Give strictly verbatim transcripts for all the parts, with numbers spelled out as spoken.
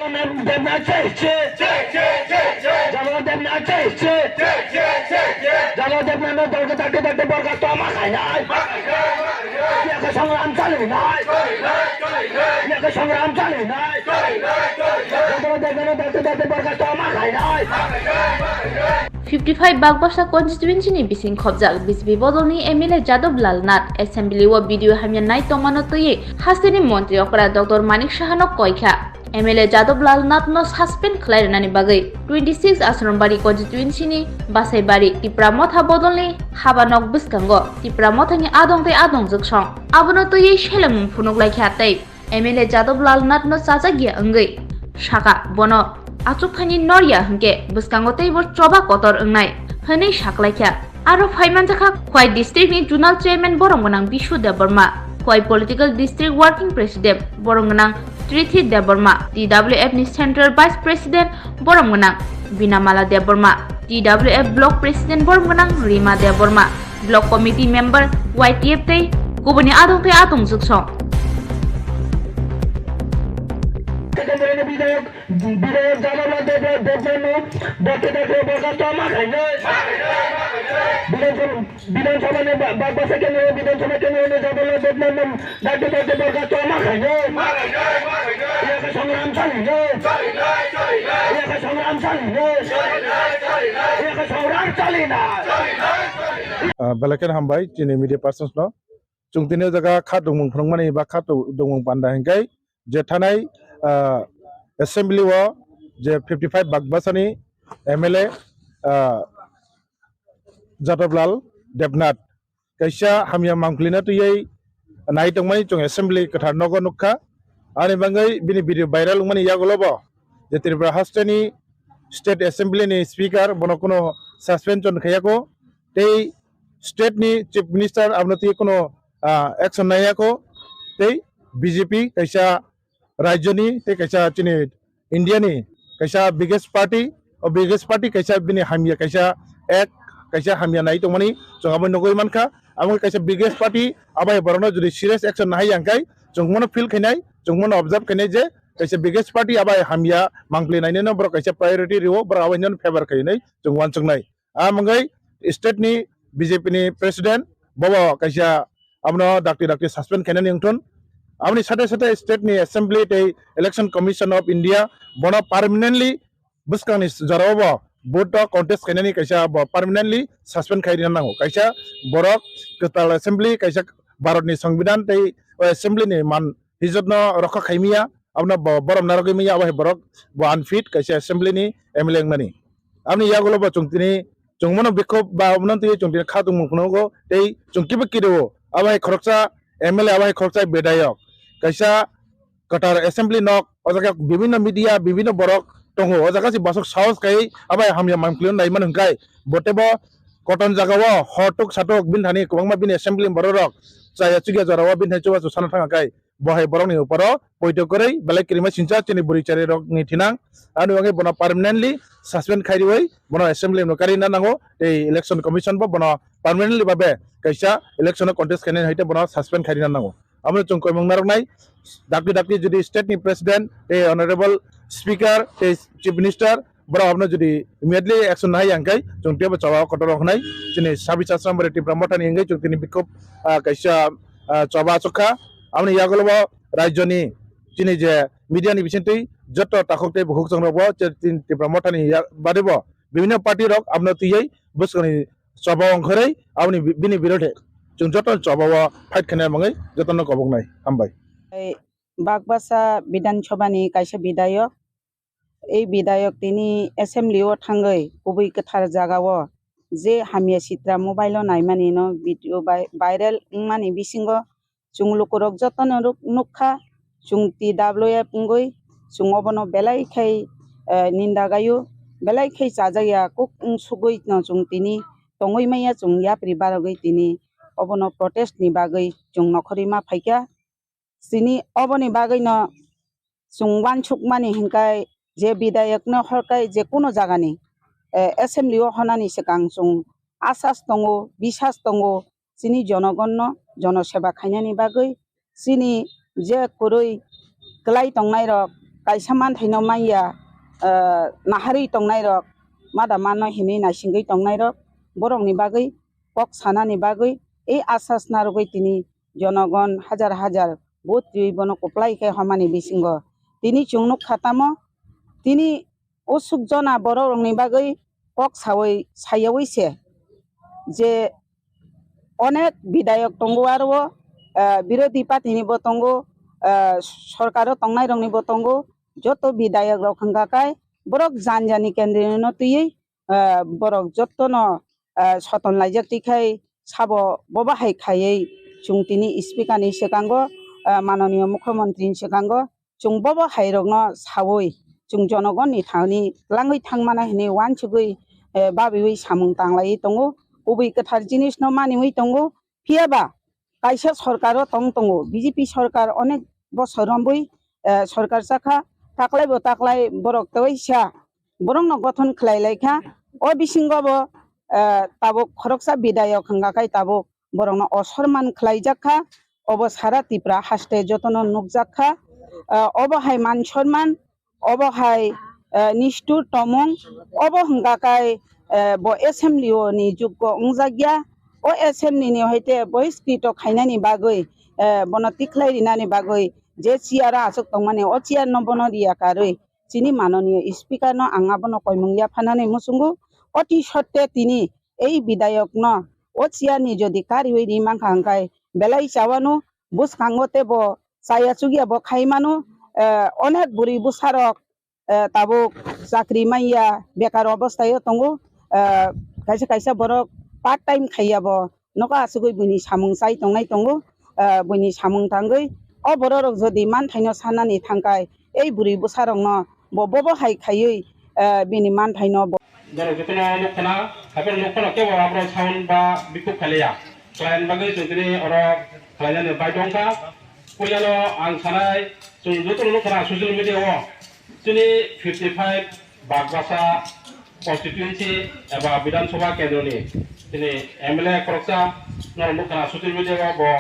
Debnath jai se. Jai, jai, jai, jai. Jadabal Debnath jai se. Jai, jai, jai, jai. Jadabal Debnath no dol ke dakte dakte borka toma khainai. Ma khainai, ma khainai. Yakhe songram chalinai. Chalinai, chalinai. Yakhe songram chalinai. Chalinai, chalinai. Jadabal Debnath no dakte dakte borka toma khainai. Ma khainai, ma khainai. Fifty five Bagbasa constituency ni bising khobjak B J P bodolni M L A Jadab Lal Nath assembly o video hamya nai tongmano twiwi hasteni montri okra Doctor Manik Saha no koikha. M L A Jadab Lal Nath no suspend khlai rwnani bagwi twenty six Asrambari constituency ni Basaibari Tipra Motha bodolni haba nok bwskango Tipra Motha ni adong tei adong jwksong abono twiwi selengmung phunuk lai kha tei M L A Jadab Lal Nath no chajak ya wngwi saka bono achukthani nor ya hwnkhe bwskango teibo choba kotor wngnai hwnwi saklaikha. Aro phaimanjakha Khwai district ni zonal chairman borom gwnang Bishu Debbarma, Khwai political district working president borom gwnang Trithi Debbarma, T W F ni central vice president borom gwnang Binamala Debbarma, T W F block president borom gwnang Rima Debbarma, block committee member Y T F tei kubuni adong tei adong jwksong. Bidhayak Jadab Lal Debbarma no dakti dakti borka toma khainai. Bidhan Sabha, Bidhan Sabha ni Bagbasa kendro, Bidhan Sabha kendro ni Jadab Lal Debbarma no dakti dakti borka toma khainai. Yakhe songram chalinai. Yakhe songram chalinai. Yakhe songram chalinai. Ah, belai kheno hambai chini media persons no. Chwng tini o jaga kha tongmung phwrwngmani ba kha to-, tongmung panda hinkhe je thanai, ah, assembly o je fifty five Bagbasani M L A, ah, Jadab Lal Debnath kaisa hamya mangpili no twiwi nai tongmani chwng assembly kwthar nogo nukha. Ani bagwi bini video viral wngmani yagulo bo je Tripura hasteni state assembly ni speaker bono kuno suspension khaiya kho. Tei state ni chief minister abono twi kuno, ah, action naiya kho. Tei B J P kaisa rajyoni tei kaisa chini India ni kaisa biggest party, o biggest party kaisa bini hamya kaisa ek kaisa hamya nai tongmani chwng abo nugwi mankha. Abo kaisa biggest party, abai borokno jodi serious action nahai yang kai chwng bono feel khainai, chwng bono observe khainai je kaisa biggest party abai hamya mangpli nainai no borok kaisa priority rio, borok abai no favor khainai chwng uansuknai. Amwngwi state ni B J P ni president bobo kaisa abono dakti dakti suspend khainani wngthun. Aboni sate sate state ni assembly tei election commission of India bono permanently bwskangni jorao bo vote o contest khainani kaisa bo permanently suspend khai rina nango. Kaisa borok kwtal assembly, kaisa Bharat ni Songbidan tei o assembly ni man hijat no rokha khai miya, abono bo-, borom narwgwi miya, abo hai borok bo unfit kaisa assembly ni M L A wngnani. Aboni yagulo bo chwng tini chwng bono bikhop ba abono twi chwng tini kha tongmung phunukgo tei chwng kiba kiriwo abo hai khoroksa M L A, abo hai khoroksa bidhayok kaisa kwthar assembly nok, o jaga bibinno media, bibinno borok tongo, o jaga se bosok sahos khai abo hai hamya mangpili naimani hwnkhai bo teibo koton jagao hortuk satuk bini thani kwbangma bini assembly borok rok chaya chukya jorao bini thani chubachu sana thangkha khai bo hai borokni uporo poito kwrwi belai kwrwima sincha chini bwrwi chari rokni thinang. Ani bagwi bono permanently suspend khai riwi bono assembly no karina nango tei election commission bo bono permanently babe kaisa election o contest khainani hai tei bono suspend khairina nango. Abono chwng koimung narwknai dakti dakti jodi state ni president tei honorable speaker tei chief minister borok abono jodi immediately action nahai yang khe chwng teibo choba kotor rok hwnai chini sabis asram bari Tipra Motha ni hwnwi chwng tini bikhop, ah, kaisa, ah, choba achukha. Aboni yagulo bo rajyoni chini je media ni bisingtwi joto takhuk tei bukhuk chwng rok bo chini Tipra Motha ni ya-, bade bo bibinno party rok abono twiwi bwskangni choba ongkhorwi aboni bi-, bini birodhe chwng joto choba o fight khaina bagwi jotono koboknai. Hambai. Bagbasa Bidhan Sabha ni kaisa bidhayok. Ei bidhayok tini assembly o thangwi kubui kwthar jaga o je hamya sitra mobile o naimani no video vi-, viral wngmani bisingo chwng lukurok jotono nuk-, nukha. Chwng T W F wngwi chwng obono belai khai, eh, ninda gaio, belai khai chajakya kuk wngsugwi no chwng tini tongwi manya chwng yapri barogwi tini obono protest ni bagwi chwng nokhorwi ma phaikha. Chini oboni bagwino chwng uansukmani hinkhai je bidhayokno horkhai je kuno jagani, eh, assembly o honani swkang chwng asas tongo, bisas tongo, chini jonogonno jonoseba khainani bagwi chini je kwrwi kwlai tongnairok kaisa manthaino manya, ah, naharwi tongnairok, mada mano hinwi naisingwi tongnairok, borokni bagwi kok sanani bagwi ei asas narwgwi tini jonogon hajar hajar vote riwi bono kwplai khe homani bisingo tini chwng nukha tamo tini usuk jona borok rokni bagwi kok sawi sayawi se je onek bidayok tongo aro, ah, birodhi party ni bo tongo, ah, sorkaro tongnai rokni bo tongo, joto bidayok rok hwnka kai borok jani jani kendri no twiwi, ah, borok jotono, ah, soton laijak twi khai sabo bobo hai khaiwi chwng tini speaker ni swkango, ah, manoniyo mukhyamantri ni swkango chwng bobo hai rokno sawi chwng jonogonni thani langwi thangmana hinwi uansugwi, eh, babiwi samung tanglaiwi tongo, kubui kwthar jinisno maniwi tongo. Phiya ba kaisa sorkaro tong tongo, B J P sorkar onek bosor romwi, eh, sorkar chakha, taklai bo taklai borok teisa borokno gothon khlai lai kha. O bisingo bo, eh, tabuk khoroksa bidayok hwnka khai tabuk borokno osorman khlaijak kha. Obo sara Tripura haste jotono nukjak kha. Eh, obo hai man sorman, obo hai, eh, nistur tomung, obo hwnka khai, eh, bo assembly o ni jukgo wngjak ya. O assembly ni hoite bohiskito khainani bagwi, eh, bono tikhlai rinani bagwi je chair o aswk tongmani, o chair no bono riya karwi chini manoniyo speaker no ang abono koimung yaphanani muchungo. Oti sotte tini ei bidayok no o chair ni jodi kariwi ri mankha hwnkhe belai chawano bwskango tei bo chaya chukya bo khai mano. Eh, onek bwrwi bwsarok, eh, tabuk chakri manya bekar obostai o tongo. Eh, kaisa kaisa borok part time khaiya bo nogo asugwi buini samung chai tongnai tongo. Eh, buini samung tangwi o borok rok jodi manthaino sanani thangkai ei bwrwi bwsarokno bo bobo hai khaiwi, eh, bini manthaino bo. Borok jotono nuk khna, hapheno nuk khna kebo aborok sound ba bikhuk khaliya. Khlaina bagwi chwng tini oro khlainani bai tongkha. Puilano ang sanai, chwng jotono nuk khna social media o chini fifty five Bagbasa constituency eba Bidhan Sabha kendroni chini M L A khoroksa norok nuk khna social media o bo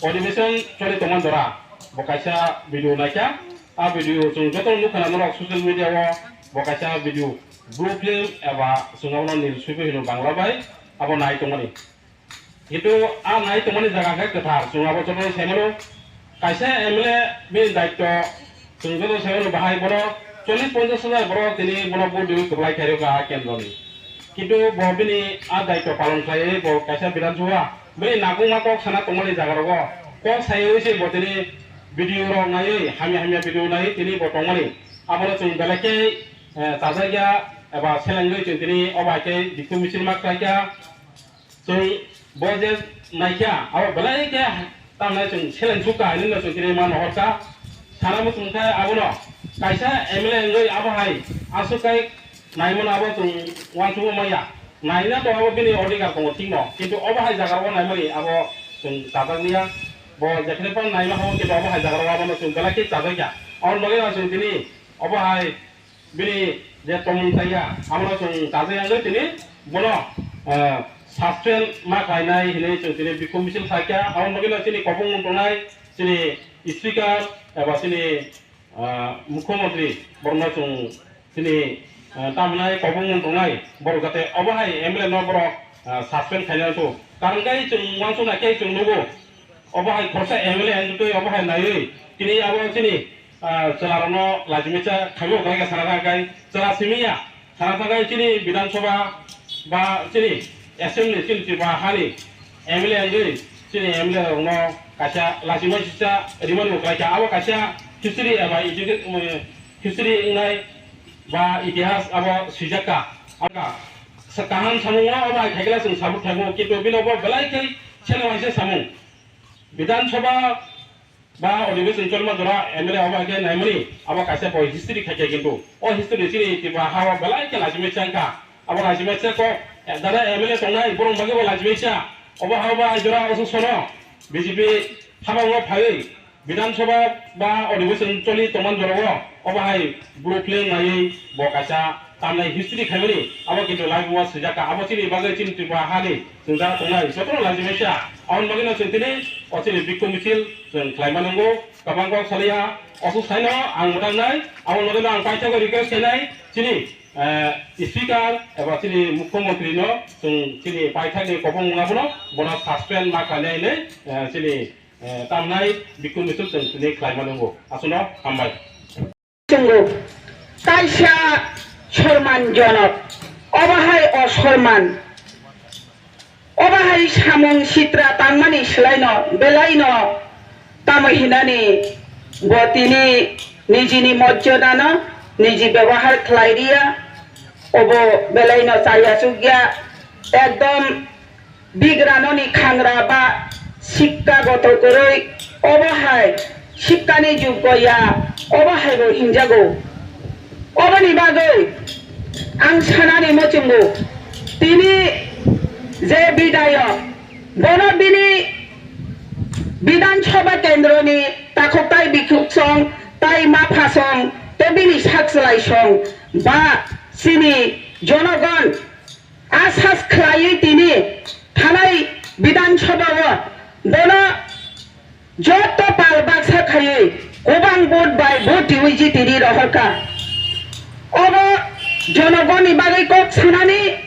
Odhibeshon choli tongmani jora bo kaisa video naikha. A video chwng joto nukha norok social media o bo kaisa video blue film eba chwng abono nil suibo hino Bangla bai abo nai tongmani. Kintu a nai tongmani jaga khe kwthar chwng abo joto saimano kaisa M L A bini daityo. Chwng joto saimano bahai bono chollish ponchash hajar borok tini bono vote riwi kwplai khairokha a kendroni. Kintu bo bini a daityo palon khlaiwi bo kaisa Bidhan Sabha bini nangkukma kok sana tongmani jaga rogo kok saiwi se bo tini video rok naiwi hamya hamya video naiwi tini bo tongmani. Abono chwng belai khe, eh, chajakya eba selengwi chwng tini obo hai khe bikhu misil ma khlaikha. Chwng bo je naikha, abo belai khe tamnai chwng seleng sukha hinwi no chwng tini ma nohorkha. Sana muchung khe abono kaisa M L A wngwi abo hai aswk kai naimano abo chwng uansukma manya. Naina to abo bini odhikar tongo thikno, kintu obo hai jaga o naimani abo chwng chajakliya. Bo jephre phano naima habo kintu obo hai jaga o abono chwng belai khe chajakya. Aboni bagwi no chwng tini obo hai bini je tongmung tangya, abono chwng chajak yangwi tini bono, eh, suspend ma khlainai hinwi chwng tini bikhuk misil khlaikha. Aboni bagwino chini kopung wng tongnai chini speaker eba chini, ah, mukhyamantri borokno chwng chini, ah, tamhinai kopung wng tongnai borok jate obo hai M L A no borok, ah, suspend khainai rw. Karon khe chwng uansuknai khe chwng nugo. Obo hai khoroksa M L A wngwi twi obo hai naiwi tini abo chini, ah, chwlarokno lachimecha khaimung khlaikha sana thangkhe chwla simi ya. Sana thangkhe chini Bidhan Sabha ba chini assembly chini Tripura hani M L A wngwi chini M L A rokno kaisa lachimecha rimani bo khlaikha. Abo kaisa history eba educa-, um, history wngnai ba itihas abo swijakka. Abo kaham samung o obo hai khaikhe chwng support khlaimu, kintu bini obo belai khe seno waisa samung. Bidhan Sabha ba odhibeshon cholma jora M L A obo hai khe naimani abo kaisa bo history khaikha, kintu o history chini Tripura ha o belai khe lachimecha wngkha. Abo lachimecha kok jara M L A tongnai borok bagwi bo lachimecha. Obo ha o ba jora oso sono B J P habang o phaiwi Bidhan Sabha ba Adhibeshon choli tongmani jorao obo hai blueprint naiwi bo kaisa tamnai history khaimani abo kintu live o swijak kha. Abo chini bagwi chini Tripura hani chwng jara tongnai jotono laijimai kha. Aboni bagwino chwng tini o chini bikkhuk michil chwng khlaima nango. Kwbang kok saliya oso saino ang mwtangnai. Aboni bagwino ang paithago request khainai chini, eh, speaker eba chini mukhyamantri no chwng chini paithakni kopong wngma bono bono suspend ma khlainai hinwi, eh, chini eh, tamnai bikkhuk misil chwng tini khlaima nango. Aswkno hambai. Chwngo kaisa sorman jonok, obo hai osorman, obo hai samung sitra tangmani swlaino belaino tamo hinani bo tini nijini mojjodano niji bebohar khlai riya, obo belaino chaya chukya, ekdom bigranoni khangra ba sikka goto kwrwi, obo hai sikkani juggo ya, obo hai bo hinjago. Oboni bagwi ang sanani muchungo, tini je bidayok, bono bini Bidhan Sabha kendroni takhuk tai bikhuksong tai maphasong tei bini sakchwlai song ba chini jonogon asas khlaiwi tini thanai Bidhan Sabha o bono joto pal baksa khaiwi kwbang vote bai vote riwi jiti ri rohorkha. Obo jonogonni bagwi kok sanani,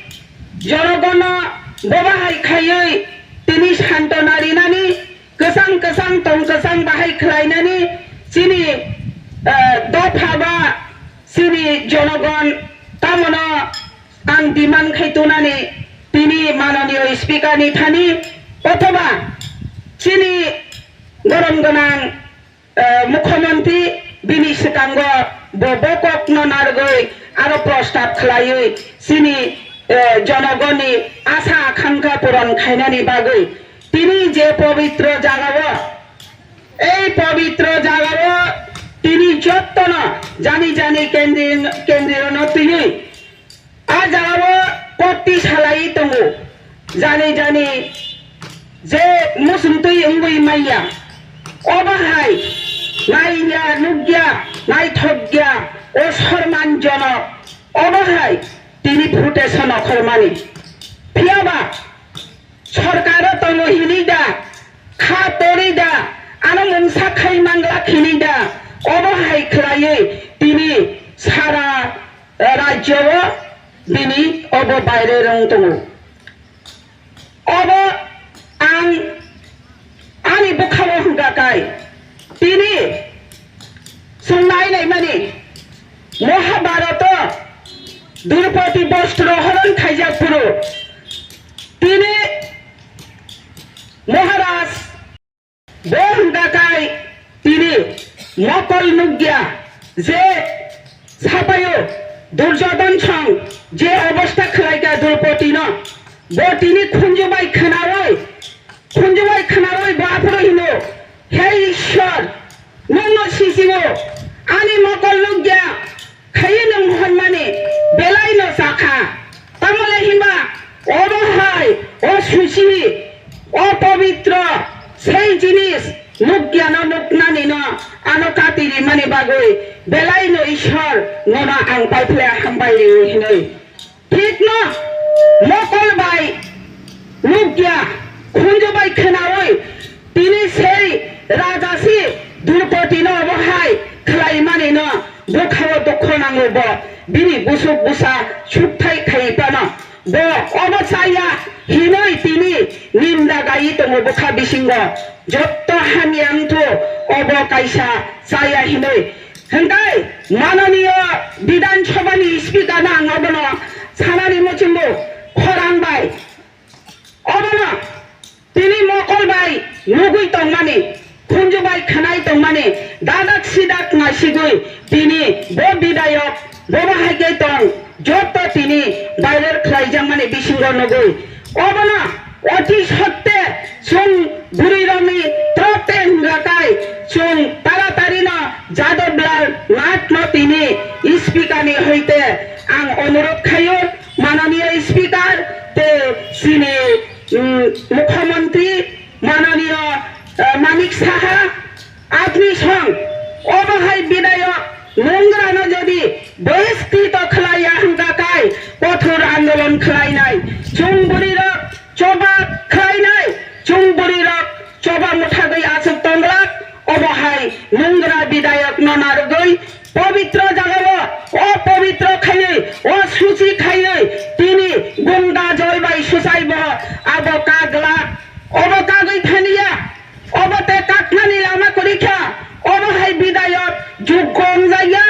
jonogonno boba hai khaiwi tini santona rinani, kwchang kwchang tong kwchang bahai khlainani chini, eh, dopha ba chini jonogon tamono ang demand khai tonani tini manoniyo speaker ni thani othoba chini gorom gwnang, eh, mukhyamantri bini swkango bo bo kokno narwgwi aro prostab khlaiwi chini, eh, jonogonni asa akhankha puron khainani bagwi tini je pobitro jagao, ei pobitro jagao tini jottono jani jani kendri-, kendrino twiwi a jagao kokti salai tongo, jani jani je muchungtwi wngwi manya. Obo hai naiya nukya naithokya osorman jonok, obo hai tini protection okhormani. Phiyaba sorkaro tongo hinwi da, kha torwi da, ano mungsa khai mangla hinwi da, obo hai khlaiwi tini sara, eh, rajyo o bini obo baire rwng tongo. Obo ang ani bwkhao hwnkha kai tini chwng nai naimani Mahabharato Drupadi bostro horon khaijak phuru tini Maharaj bo hwnkha kai tini mokol nukya je sapaio Durjodon song je obostha khlaikha Drupadi no, bo tini khunju bai khnaui, khunju bai khnaui bo aphuru hino, "He Ishwar, nwng no sisio, ani mokol nukya, khaiwi nwng hwnmani belai no sakha." Tamole hinba obo hai o suchi, o pobitro sei jinis nukya no nuknani no ano kati rimani bagwi belai no Ishwar nono ang paiphle hambai ri hinwi. Thikno mokol bai nukya, khunju bai khnaui tini sei raja si Drupadi no obo hai khlai mani no bwkhao dukho nango bo, bini busuk busa sukthai khai phano bo obo chaya hinui tini ninda gai tongo bwkha bisingo. Jotto hamya wngthu obo kaisa chaya hinui. Hwnkhe mananiya Bidhan Sabha ni speaker no ang obono sanani muchungo khorang bai. Obono tini mokol bai nugui tongmani, khunju bai khwnai tongmani, dadak sidak naisigui tini bo bidayok, bo bahai khe tong, jotto tini viral khlaijakmani bisingo nugui. Obono oti sotte chwng bwrwirokni tropte hwnga kai chwng taratarino Jadab Lal Nath no tini speaker ni hoite ang onurodh khaio, mananiya speaker tei chini, mm, mukhyamantri mananiya, eh, Manik Saha, Apni song, obo hai bidayok nungrano jodi bohiskito khlaiya hwnkha kai kothor andolon khlainai. Chwng bwrwirok choba khlainai, chwng bwrwirok choba mwthagwi achuk tonglak, obo hai nungra bidayokno narwgwi pobitro jagao, o pobitro khaiwi, o suchi khaiwi tini gungda jol bai suchaibo abo kaglak, obo kagwi thaniya. Obo tei kaknani lama kwrwi kha, obo hai bidayok juggo wngjakya,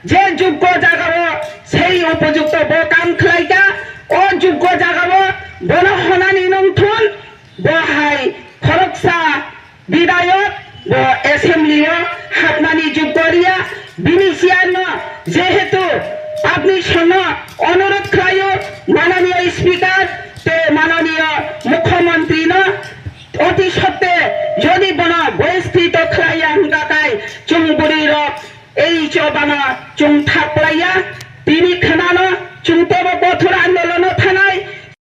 je juggo jagao sei upojukto bo kam khlai kha, o juggo jagao bono honani nungthun, bo hai khoroksa bidayok, bo assembly o hapnani juggo riya, bini siyanno jehetu apni songno onurodh khlaio, mananiya speaker tei mananiya mukhyamantri no, oti sotte jodi bono bohiskito khlaiya hwnkha kai chwng bwrwi rok ei chobano chwng thak laiya, tini khwnano chwng tebo kothor andolono